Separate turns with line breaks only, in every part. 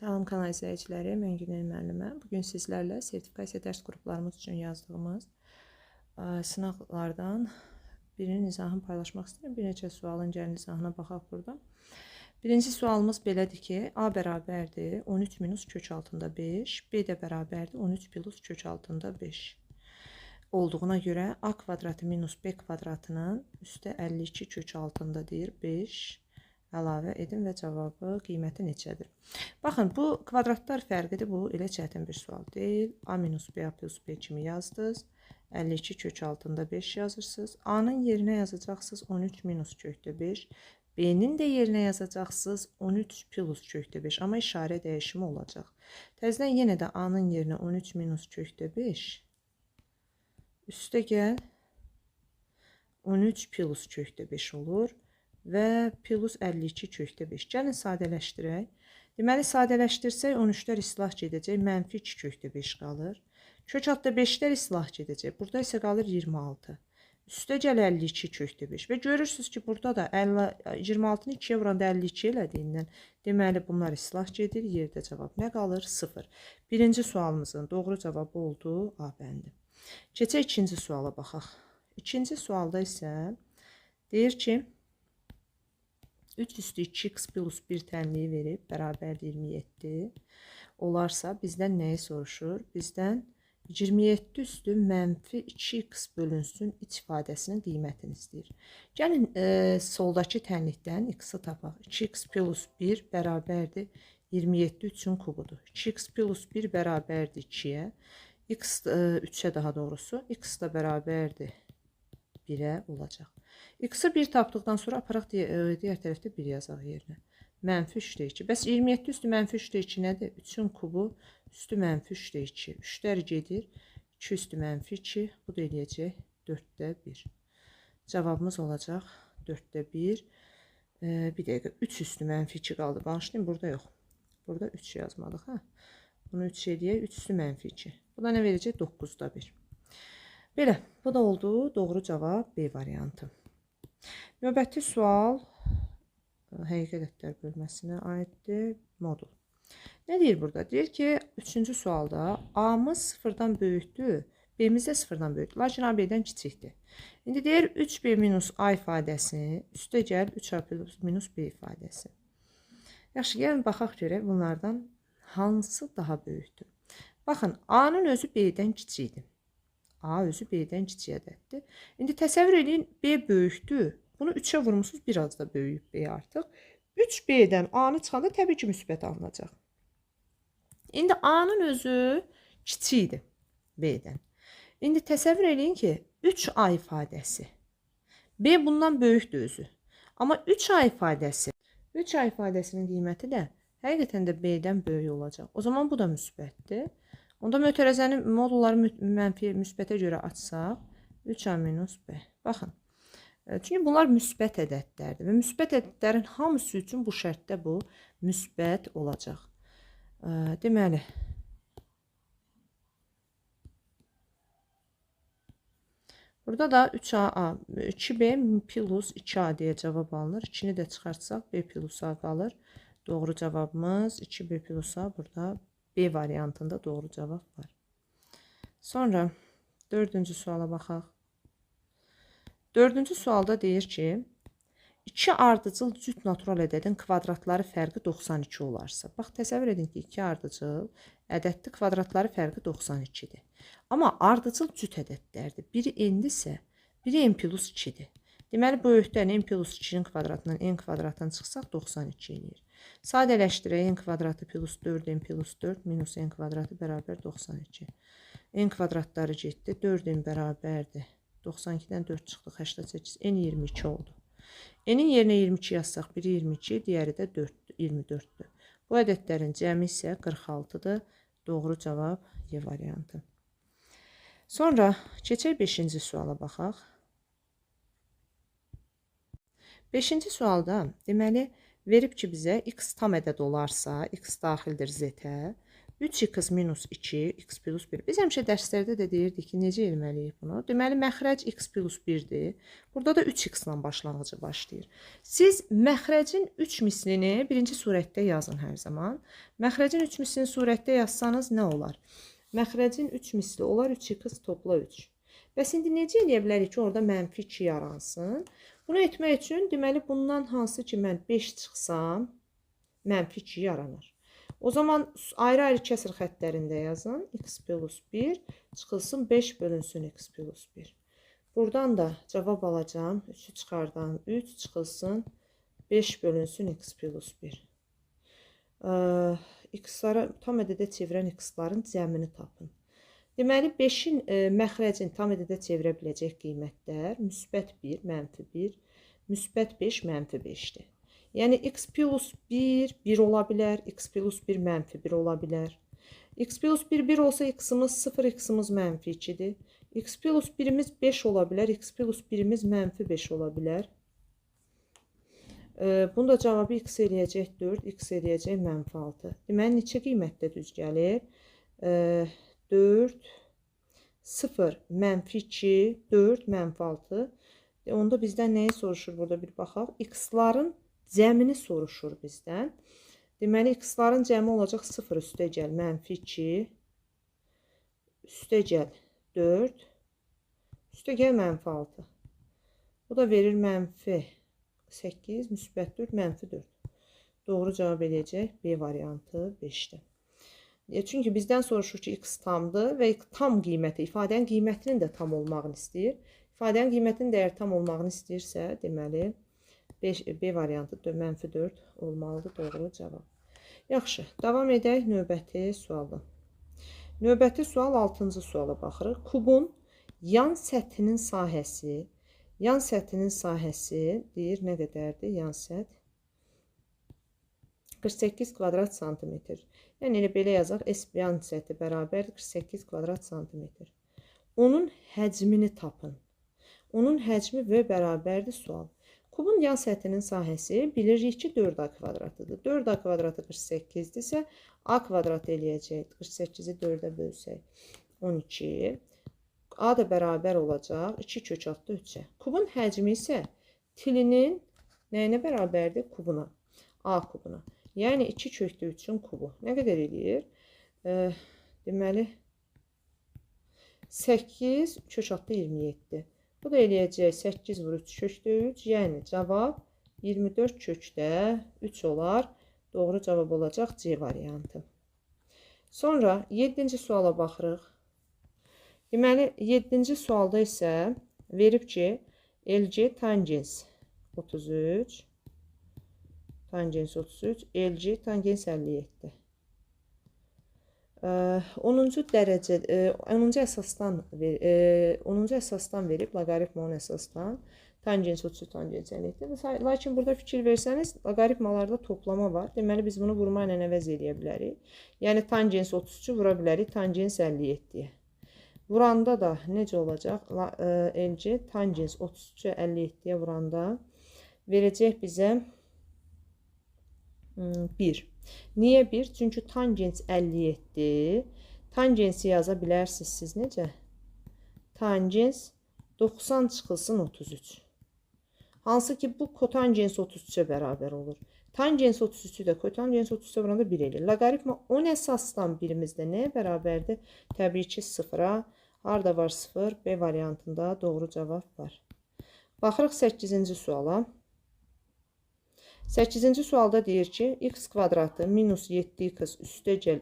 Salam kanal izləyiciləri, mən Günel müəllimə. Bugün sizlərlə sertifikasiya dərs qruplarımız üçün yazdığımız sınaqlardan birinin izahını paylaşmaq istəyirəm. Bir neçə sualın gəlin izahına baxaq burada. Birinci sualımız belədir ki, A bərabərdir 13 minus kök altında 5, B də bərabərdir 13 plus kök altında 5 olduğuna görə A kvadratı minus B kvadratının üstə 52 kök altında deyir 5 əlavə edin və cavabı qiyməti neçədir? Baxın, bu kvadratlar fərqidir. Bu elə çətin bir sual deyil. A minus B, A plus B kimi yazdınız. 52 kök altında 5 yazırsınız. A-nın yerinə yazacaqsınız 13 minus kökdə 5. B-nin də yerinə yazacaqsınız 13 plus kökdə 5. Amma işarə dəyişimi olacaq. Təzədən yenə də A-nın yerinə 13 minus kökdə 5. Üstə gəl 13 plus kökdə 5 olur. Və plus 52 kökdə 5. Gəlin sadələşdirək. Deməli, sadələşdirsək 13-lər islah gedəcək, mənfi 2 kökdə 5 qalır. Kök altda 5-lər islah gedəcək. Burada isə qalır 26. Üstə gəl 52 kökdə 5. Və görürsünüz ki, burada da 26-nı 2-yə vuranda 52 elədiyindən, deməli, bunlar islah gedir. Yerdə cavab nə qalır? 0. Birinci sualımızın doğru cavabı oldu A bəndi. Keçək ikinci suala baxaq. İkinci sualda isə deyir ki, 3 üstü 2x plus 1 tənliyi verib, bərabərdir 27. Olarsa, bizdən nəyi soruşur? Bizdən 27 üstü mənfi 2x bölünsün iç ifadəsinin qiymətini istəyir. Gəlin, soldakı tənlikdən x-i tapaq. 2x plus 1 bərabərdir 27 3-ün kubudur. 2x plus 1 bərabərdir 2-yə. X 3-ə daha doğrusu. X da bərabərdir 1-ə olacaq. X-i 1 tapdıqdan sonra aparaq digər tərəfdə 1 yazaq yerinə. Mənfi 3-də 2. Bəs 27 üstü mənfi 3-də 2 nədir? 3-ün kubu üstü mənfi 3-də 2. 3-lər gedir. 2 üstü mənfi 2. Bu da eləyəcək 4-də 1. Cavabımız olacaq 4-də 1. Bir dəqiqə. 3 üstü mənfi 2 qaldı. Bağışlayın, burada yox. Burada 3 yazmadıq. Hə? Bunu 3 eləyək. 3 üstü mənfi 2. Bu da nə verəcək? 9-da 1. Belə, bu da oldu. Doğru cavab B variantı. Növbəti sual həqiqi ədədlər bölməsinə aiddir. Modul. Nə deyir burada? Deyir ki, 3-cü sualda A-mız 0-dan böyükdür, B-miz də 0-dan böyükdür. Lakin A B-dən kiçikdir. İndi deyir 3B minus A ifadəsi, üstə gəl 3A minus B ifadəsi. Yaxşı, gəlin baxaq görək bunlardan hansı daha böyükdür. Baxın, A-nın özü B-dən kiçikdir. A özü B-dən kiçik ədəddir. İndi təsəvvür eləyin, B böyükdür. Bunu 3-ə vurmuşsunuz, biraz da böyüyüb B artıq. 3B-dən A-nı çıxanda təbii ki, müsbət alınacaq. İndi A-nın özü kiçikdir B-dən. İndi təsəvvür eləyin ki, 3A ifadəsi. B bundan böyükdür özü. Amma 3A ifadəsi, 3A ifadəsinin qiyməti də həqiqətən də B-dən böyük olacaq. O zaman bu da müsbətdir. Onda mötərəzəni modulları mənfi müsbətə görə açsaq, 3A minus B. Baxın, çünki bunlar müsbət ədədlərdir və müsbət ədədlərin hamısı üçün bu şərtdə bu müsbət olacaq. Deməli, burada da 3A, 2B plus 2A deyə cavab alınır. 2-ni də çıxartsaq, B plus A qalır. Doğru cavabımız 2B plus A burada B variantında doğru cavab var. Sonra dördüncü suala baxaq. Dördüncü sualda deyir ki, 2 ardıcıl cüt natural ədədin kvadratları fərqi 92 olarsa. Bax, təsəvvür edin ki, 2 ardıcıl ədədli kvadratları fərqi 92-dir. Amma ardıcıl cüt ədədlərdir. Biri n-dirsə, biri n plus 2-dir. Deməli, böyükdən n plus 2-nin kvadratından n kvadratdan çıxsaq 92 eləyir. Sadələşdirək, n kvadratı plus 4n plus 4 minus n kvadratı bərabər 92. N kvadratları getdi, 4n bərabərdir. 92-dən 4 çıxdı, 88, n 22 oldu. N-in yerinə 22 yazsaq, biri 22, digəri də 24-dür. Bu ədədlərin cəmi isə 46-dır. Doğru cavab Y variantı. Sonra keçək 5-ci suala baxaq. 5-ci sualda, deməli, verib ki, bizə x tam ədəd olarsa, x daxildir z-ə, 3x minus 2, x plus 1. Biz həmişə dərslərdə də deyirdik ki, necə eləməliyik bunu? Deməli, məxrəc x plus 1-dir. Burada da 3x ilə başlanğıcı başlayır. Siz məxrəcin 3 mislini birinci surətdə yazın hər zaman. Məxrəcin 3 mislini surətdə yazsanız nə olar? Məxrəcin 3 misli olar 3x topla 3. Bəs indi necə eləyə bilərik ki, orada mənfi 2 yaransın? Bunu etmək üçün, deməli, bundan hansı ki, mən 5 çıxsam, mənfi 2 yaranır. O zaman ayrı-ayrı kəsr xəttlərində yazın. X plus 1 çıxılsın 5 bölünsün x plus 1. Buradan da cavab alacağım. 3-ü çıxardan 3 çıxılsın 5 bölünsün x plus 1. X-lara tam ədədə çevirən x-ların cəmini tapın. Deməli, 5-in məxrəcin tam ədədə çevirə biləcək qiymətlər müsbət 1, mənfi 1, müsbət 5, mənfi 5-dir. Yəni, x plus 1, 1 ola bilər, x plus 1, mənfi 1 ola bilər. X plus 1, 1 olsa x-imiz 0, x-imiz mənfi 2-dir. X plus 1-imiz 5 ola bilər, x plus 1-imiz mənfi 5 ola bilər. Bunu da cavabı x eləyəcək 4, x eləyəcək mənfi 6. Deməli, neçə qiymətdə düz gəlir? 4, 0, mənfi 2, 4, mənfi 6. Onda bizdən nəyi soruşur burada bir baxaq. X-ların cəmini soruşur bizdən. Deməli, x-ların cəmi olacaq 0 üstə gəl, mənfi 2, üstə gəl 4, üstə gəl mənfi 6. Bu da verir mənfi 8, müsbət 4, mənfi 4. Doğru cavab eləyəcək B variantı 5-dir. Çünki bizdən soruşur ki, x tamdır və tam qiyməti, ifadənin qiymətinin də tam olmağını istəyir. İfadənin qiymətinin də əgər tam olmağını istəyirsə, deməli, B variantı mənfi 4 olmalıdır doğru cavab. Yaxşı, davam edək növbəti suala. Növbəti sual 6-cı suala baxırıq. Kubun yan səthinin sahəsi, yan səthinin sahəsi deyir nə qədərdir? Yan səth 48 kvadrat santimetr. Yəni elə belə yazaq, S yan səthi bərabərdir 48 kvadrat santimetr. Onun həcmini tapın. Onun həcmi V bərabərdir sual. Kubun yan səthinin sahəsi bilirik ki 4A kvadratıdır. 4A kvadratı 48-dirsə A kvadratı eləyəcək. 48-i 4-ə bölsək 12. A da bərabər olacaq 2 kök altı 3-ə. Kubun həcmi isə tilinin nəyinə bərabərdir? Kubuna. A kubuna. Yəni 2 kökdə 3-ün kubu. Nə qədər eləyir? Deməli 8 kök altı 27. Bu da eləyəcək 8 vur 3 kökdə 3, yəni cavab 24 kökdə 3 olar. Doğru cavab olacaq C variantı. Sonra 7-ci suala baxırıq. Deməli, 7-ci sualda isə verib ki, LG tangens 33, tangens 33, LG tangens 57. 10-cu dərəcə, 10-cu əsasdan verib, loqaritma 10 əsasdan, tangens 33, tangens 57. Lakin burada fikir versəniz, loqaritmalarda toplama var. Deməli, biz bunu vurma ilə əvəz eləyə bilərik. Yəni, tangens 33-ü vura bilərik tangens 57-yə. Vuranda da necə olacaq? LG tangens 33-ü 57-yə vuranda verəcək bizə 1. Niyə 1? Çünki tangens 57. Tangensi yaza bilərsiniz siz necə? Tangens 90 çıxılsın 33. Hansı ki, bu kotangens 33-ə bərabər olur. Tangens 33-ü də kotangens 33-ə vuranda 1 eləyir. Loqaritma 10 əsasdan birimizdə nəyə bərabərdir? Təbii ki, 0-a. Harda var 0? B variantında doğru cavab var. Baxırıq 8-ci suala. 8-ci sualda deyir ki, x kvadratı minus 7x üstəgəl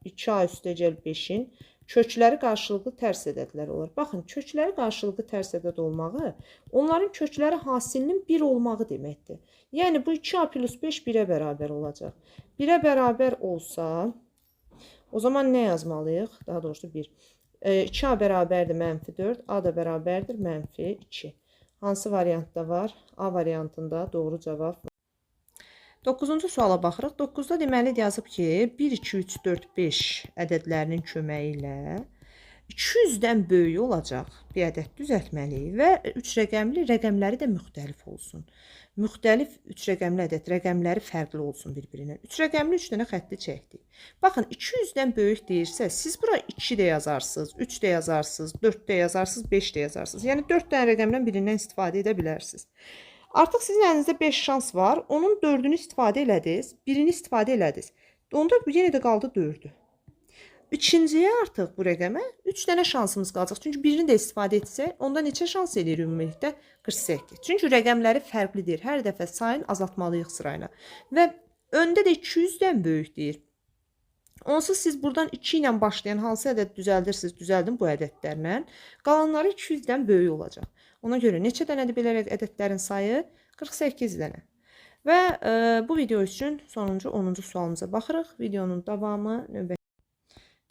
2a üstəgəl 5-in kökləri qarşılıqlı tərs ədədlər olar. Baxın, kökləri qarşılıqlı tərs ədəd olmağı, onların kökləri hasilinin 1 olmağı deməkdir. Yəni, bu 2a plus 5 1-ə bərabər olacaq. 1-ə bərabər olsa, o zaman nə yazmalıyıq? Daha doğrusu 1. 2a bərabərdir mənfi 4, a da bərabərdir mənfi 2. Hansı variantda var? A variantında doğru cavab var. 9-cu suala baxırıq. 9-da deməli yazıb ki, 1, 2, 3, 4, 5 ədədlərinin köməyi ilə 200-dən böyüyü olacaq bir ədəd düzəltməliyik və 3 rəqəmli rəqəmləri də müxtəlif olsun. Müxtəlif 3 rəqəmli ədəd rəqəmləri fərqli olsun bir-birindən. 3 rəqəmli 3 dənə xətti çəkdik. Baxın, 200-dən böyük deyirsə, siz bura 2 də yazarsınız, 3 də yazarsınız, 4 də yazarsınız, 5 də yazarsınız. Yəni 4 dənə rəqəmdən birindən istifadə edə bilərsiniz. Artıq sizin əlinizdə 5 şans var. Onun 4-ünü istifadə elədiniz, birini istifadə elədiniz. Onda yenə də qaldı 4-ü. İkinciyə artıq bu rəqəmə 3 dənə şansımız qalacaq. Çünki birini də istifadə etsək, onda neçə şans eləyir ümumilikdə? 48. Çünki rəqəmləri fərqlidir. Hər dəfə sayın azaltmalıyıq sırayla. Və öndə də 200-dən böyük deyir. Onsuz siz buradan 2 ilə başlayan hansı ədəd düzəldirsiniz, düzəldin bu ədədlərlə. Qalanları 200-dən böyük olacaq. Ona görə neçə dənədir belə ədədlərin sayı? 48 dənə. Və bu video üçün sonuncu 10-cu sualımıza baxırıq. Videonun davamı növbəti.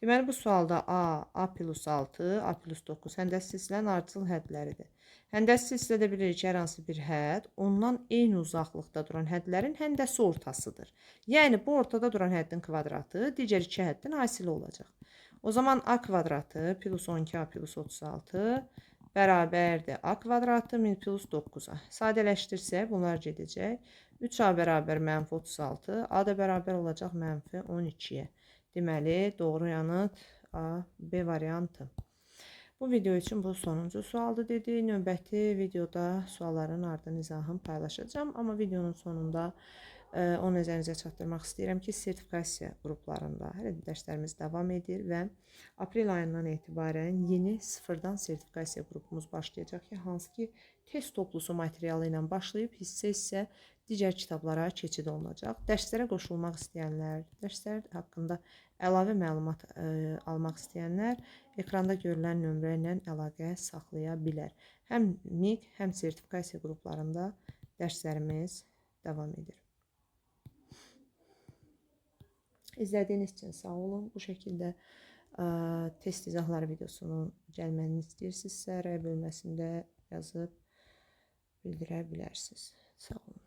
Deməli, bu sualda A, A plus 6, A plus 9 həndəsi silsilənin ardıcıl hədləridir. Həndəsi silsilədə bilirik ki, hər hansı bir hədd ondan eyni uzaqlıqda duran hədlərin həndəsi ortasıdır. Yəni, bu ortada duran həddin kvadratı digər iki həddin hasili olacaq. O zaman A kvadratı plus 12A plus 36 bərabərdir A kvadratı plus 9A. Sadələşdirsək, bunlar gedəcək. 3A bərabər mənfi 36, A da bərabər olacaq mənfi 12-yə. Deməli, doğru yanıt A, B variantı. Bu video üçün bu sonuncu sualdır dedi. Növbəti videoda sualların ardını izahını paylaşacağım. Amma videonun sonunda onu nəzərinizə çatdırmaq istəyirəm ki, sertifikasiya qruplarında hələ də dərslərimiz davam edir və aprel ayından etibarən yeni sıfırdan sertifikasiya qrupumuz başlayacaq ki, hansı ki test toplusu materialı ilə başlayıb hissə-hissə digər kitablara keçid olunacaq. Dərslərə qoşulmaq istəyənlər, dərslər haqqında əlavə məlumat almaq istəyənlər ekranda görülən nömrə ilə əlaqə saxlaya bilər. Həm NİQ, həm sertifikasiya qruplarında dərslərimiz davam edir. İzlədiyiniz üçün sağ olun. Bu şəkildə test izahları videosunun gəlməyini istəyirsinizsə, rəy bölməsində yazıb bildirə bilərsiniz. Sağ olun.